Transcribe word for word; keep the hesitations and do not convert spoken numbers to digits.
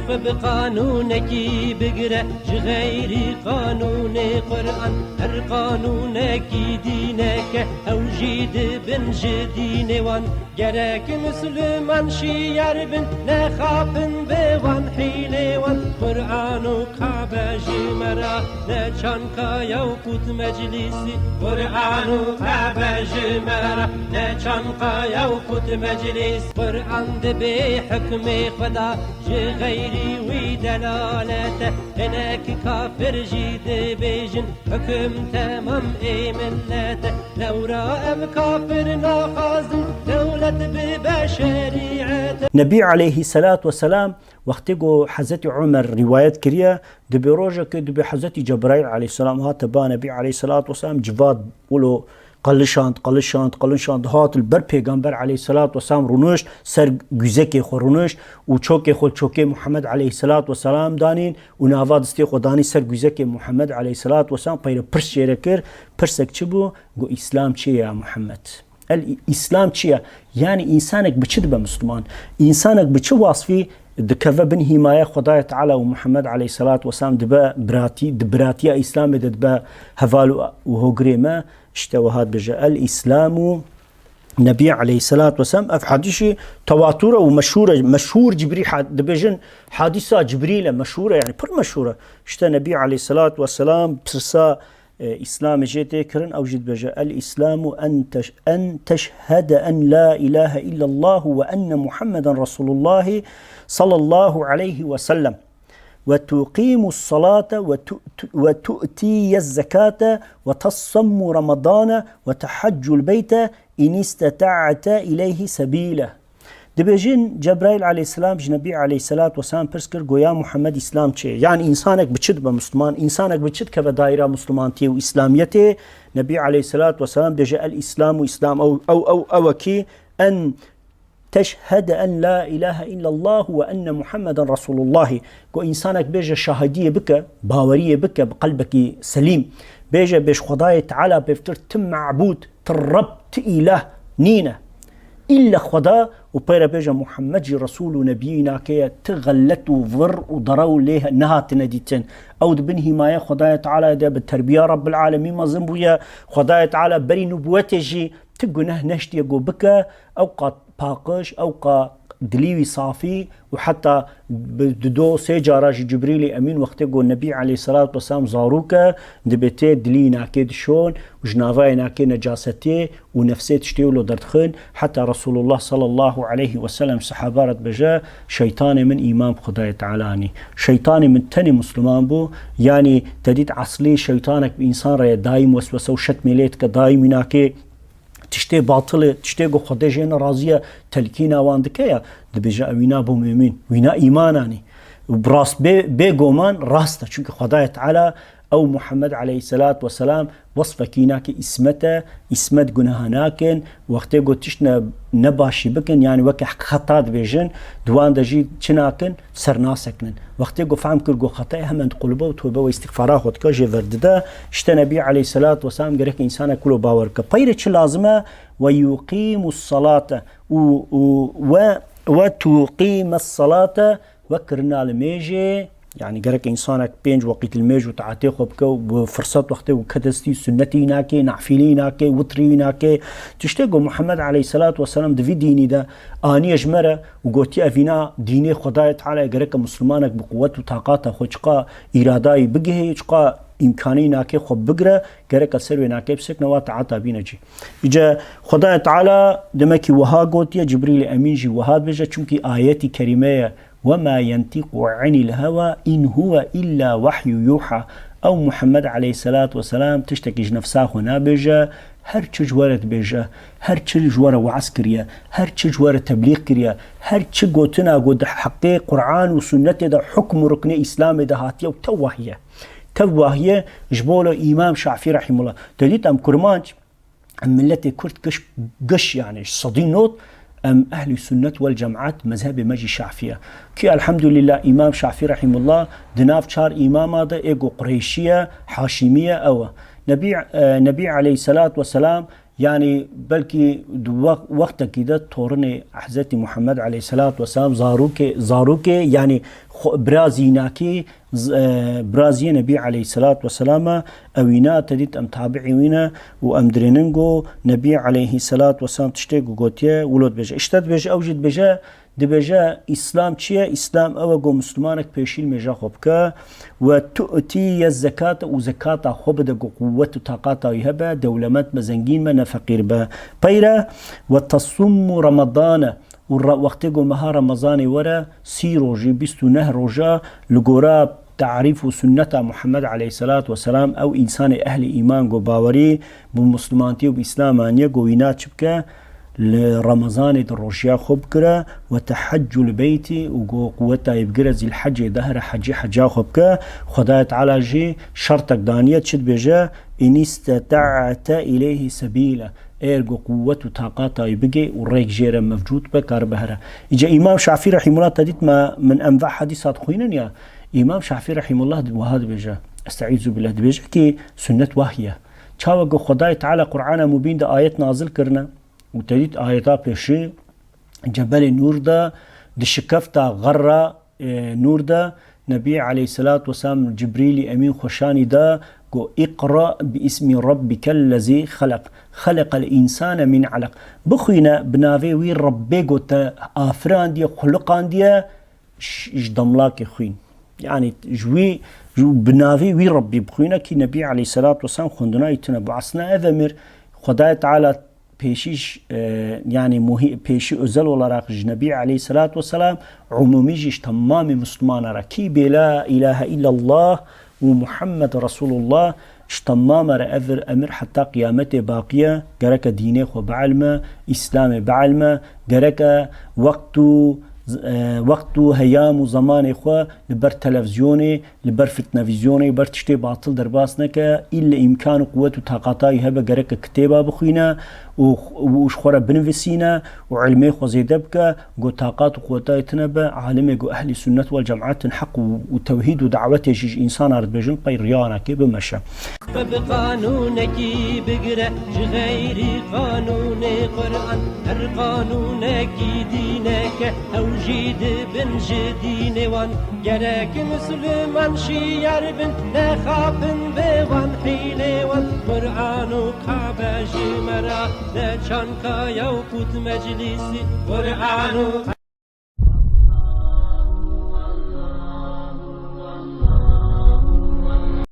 Bi qanûnekî bigire ji xeyrî qanûnê Quran, her qanûnekî dîneke, ew jî dibin ji dînê wan. Gerek Misliman şiyar bin, nexapin bi wan hîlê wan. Quran û Kabe ji me re ne çankaya û qût meclîsî. Quran û Kabe ji me re ne çankaya û qût meclîs. Quran dibe hukmê Xweda, ji xeyrî wî delalete. Hinek kafir jî dibêjin, hukum temam ê millete. Lewra em kafir naxwazin, dewlet bibe şerîete. Nebî aleyhisselatu vesselam, wextê ku Hezretî Umer rîwayet kiriye, dibê rojekê dibê Hezretî Cebraîl aleyhisselam hate ba Nebî aleyhisselatu vesselam, civat wilo qelişand, qelişand, qelişand, hat li ber Pêgamber aleyhisselatu vesselam rûnişt, ser güzekê xwe rûnişt û çokê xwe çokê Muhammed aleyhisselatu vesselam danîn û nava distê xwe danî ser güzekê Muhammed aleyhisselatu vesselam, peyre pirs jê re kir, pirsek çi bû? Got, Îslam çi ye ya Muhammed? El Îslam çi ye? Yani însanek bi çi dibe Misliman? Însanek bi çi wasfî dikeve bin hîmaye Xwedayê Teala û Muhammed aleyhisselatu vesselam dibe biratî, di biratiya Îslamê de dibe heval û, û hogirê me? İşte wiha dibêje, El Îslamu, Nebî aleyhisselatu vesselam, ev hadîsî tewatur e û meşhûr e, meşhûr Cibrîl had-, dibêjin hadîsa Cibrîl e, meşhûr e, yani pir meşhûr e. İşte Nebî aleyhisselatu vesselam pirsa, e, Îslamê jê tê kirin, ew jî dibêje, El Îslamu en teş-, en teşhede en la ilahe illallah ve enne Muhammeden Resulullah sallallahu aleyhi ve sellem. Ve tuqimus salate ve tu-, tu-, ve tu'tiyez zekate ve tasummu ramadane ve tehaccul beyte in istata'te ileyhi sebîle. Dibêjin, Cebraîl aleyhisselam ji Nebî aleyhisselatu vesselam pirs kir, got, Ya Muhammed, Îslam çi ye? Yani însanek bi çi dibe Misliman? Însanek bi çi dikeve daîra Mislimantiyê û Îslamiyetê? Nebî aleyhisselatu vesselam dibêje, El Îslamu Îslam, ew, ew, ew, ew e kî en teşhede en la ilahe illallah ve enne Muhammeden Resulullahi. Ku însanek bêje şahidiyê bike, baweriyê bike bi qelbekî selîm. Bêje bêj Xwedayê Teala pêvtir ti mebûd, ti Reb, ti îlah nîne. Îlle Xweda û peyre bêje Muhammed jî Resul û Nebiyî nake ye, ti xelet û vir û derew lê nehatine dîtin. Ew di bin hîmaye Xwedayê Teala de bi terbiya Rebbil Alemîn mezin bûye. Xwedayê Teala berî nubûwetê jî ti guneh neştiye ku bike, ew qat paqij, ew qa dilî wî safî û heta bi du do sê cara jî Cibrîlê Emîn wextê ku Nebî aleyhisselatu vesselam zarok e, dibê tê dilî nakê dişon û ji navayê nakê necasetê û nefsê tiştê wilo derdixin, heta Resulullah sallallahu aleyhi ve sellem sehaba re dibêje, Şeytanê min îman bi Xwedayê Teala anî. Şeytanê min tenê Musliman bû, yanî te dît eslî şeytanek bi însan re ye, daîm weswese û şetmê lê dike, daîm wî nakê tiştê batilê, tiştê ku Xwedê jê ne razî ye, telkîna wan dike ya, dibêje, ew wîna bû mumîn, wîna îman anî. Bi rast bê, bê goman rast e. Çunke Xwedayê Teala ew Muhammed aleyhisselatu vesselam wesfekî nake, îsmet e, îsmet guneha nakin, wextê ku tişt ne, nebaşî bikin, yani weke xeta dibêjin, di wan de jî çi nakin? Ser nasekinin. Wextê ku fehm kir ku xetayê, hemen diqulbe û tobe û îstîxfara xwe dike, jê ver dide. Îşte Nebî aleyhisselatu vesselam gerek însanek wilo bawer bike. Peyre çi lazim e? Ve yuqimus salate û, û ve, ve tuqimes salate, ve kirina limêjê, yani gerek însanek pênc weqît limêj û taetê xwe bike û bi firset wextê ku ke destî sunnetî nake, nafilî nake, witrî nake. Tiştê ku Muhammed aleyhisselatu vesselam di vî dînî de aniye ji me re, û gotiye, ev îna dînê Xwedayê Teala ye, gereke Muslimanek bi quwet û taqata xwe çiqa îradayî bigihê, çiqa îmkanî nake xwe bigire, gereke ser wê nake bisekine, wa taata bîne cî. Îce Xwedayê Teala demekî wiha gotiye, Cibrîlê Emîn jî wiha dibêje, çimkî ayetî kerîme ye, "Ve ma yentiqu anil hewa in huve illa wahyu yuha." Ew Muhammed aleyhisselatu vesselam tiştekî ji nefsa xwe nabêje, her çi ji we re dibêje, her çi ji we re weaz kiriye, her çi ji we re teblîx kiriye, her çi gotina ku di heqê Quran û Sunnetê de, hukm û ruknê Îslamê de hatiye û tev wahiye. Tev wahiye ji bo lo Îmam Şafî rahimullah. Te dît em kurmanc, em miletê Kurd giş, giş yani sedî not, em ehlî sunnet wel cemaat, mezhebê me jî Şafî ye. Ki elhamdülillah Îmam Şafî rahimullah di nav çar îmama de ê ku Qureyşî ye, Haşîmî ye, ew e. Nebî, e, Nebî aleyhisselatu vesselam Yanî belkî di wex-, wextekî de torinê Hezretî Muhammed aleyhisselatu vesselam zarokê, zarokê, yanî xwe, bira zînakî, z-, e, bira ziyê Nebî aleyhisselatu vesselam e, ewîna te dît em tabi'î wî ne û em dirênin ku Nebî aleyhisselatu vesselam tiştê ku gotiye, wilo dibêje. Îşte dibêje, ew jî dibêje, Dibêje, Îslam çi ye? Îslam ew e ku Mislimanek pêşî li mêja xwe bike, we tu'tiye zekate û zekata xwe bide ku quwwet û taqata wî hebe, dewlemend be, zengîn be, ne feqîr be. Peyre, we tesummu Ramadane û re-, wextê ku meha Remezanê were, sî rojî, bîst û neh roja li gora tarîf û sunneta Muhammed aleyhisselatu vesselam, ew însanê ehlî îman ku bawerî bi Mislimantî û bi Îslam aniye ku wîna çi bike? Li Remezanê di rojiya xwe bigire, we teheccul beyti û go quweta yê bigire Zîlhecê de here hecî heca xwe bike. Xwedayê Teala jî şertek daniye, çi dibêje? "În îsteta'te îleyhî sebîle." Eger go quwet û taqata yê bigê û rêk jê re mevcûd be, karibe here. Îca Îmam Şafî rehîmullah te dît me, min em va hedîsa dixwînin ya. Îmam Şafî rehîmullah di-, wiha dibêje. Estaizu billah, dibêje ki sunnet wahî ye. Çawa ku Xwedayê Teala Qur'ana Mubîn de ayet nazil kirine, û te dît ayeta pêşî Cebelê Nûr de, di şikefta xerra, e, Nûr de, Nebî aleyhisselatu vesselam Cibrîlî Emîn xweşanî da, got, "Îqra bi ismi rabbikellezî xelaq, xeleqel însane min alaq." Bixwîne bi navê wî Rebbê ku te afirandiye, xuliqandiye, ş-, ji demlakê xwîn. Yanî ji wî, ji bi navê wî Rebbî bixwîne kî Nebî aleyhisselatu vesselam xwendina wî tune bû. Aslında ev emir Xwedayê Teala pêşî ji, e, yanî muhî-, pêşî özel olarak ji Nebî aleyhisselatu vesselam, umûmî jî ji temamê Müslümana re kî bê la ilahe illallah û Muhammed Resulullah, ji temama re ev emir heta qiyametê baqî ye. Gereke dînê xwe bielme, Îslamê bielme, gereke wext û, e, wext û heyam û zemanê xwe li ber televîzyonê, li ber fitnevîzyonê, ber tiştê batil derbas neke, îlle îmkan û quwet û taqata wî hebe gereke kitêba bixwîne û, û ji xwe re binivîsîne û ilmê xwe zêde bike. Got, taqat û quwetayê tune be, alimê ku ehlî sunnet wel cemaat in, heq û, û tewhîd û dawetê jî ji însana re dibêjin, pey riya anakê bimeşe. Xwe bi qanûnekî bigire, ji xeyrî qanûnê Quran, her qanûnekî dîneke, ew jî dibin ji dînê wan. Gerek Misliman şiyar bin, nexapin bi wan hîlê wan. Quran û Kabe ji me re, ne çanka ya û qût meclîsî. Quran û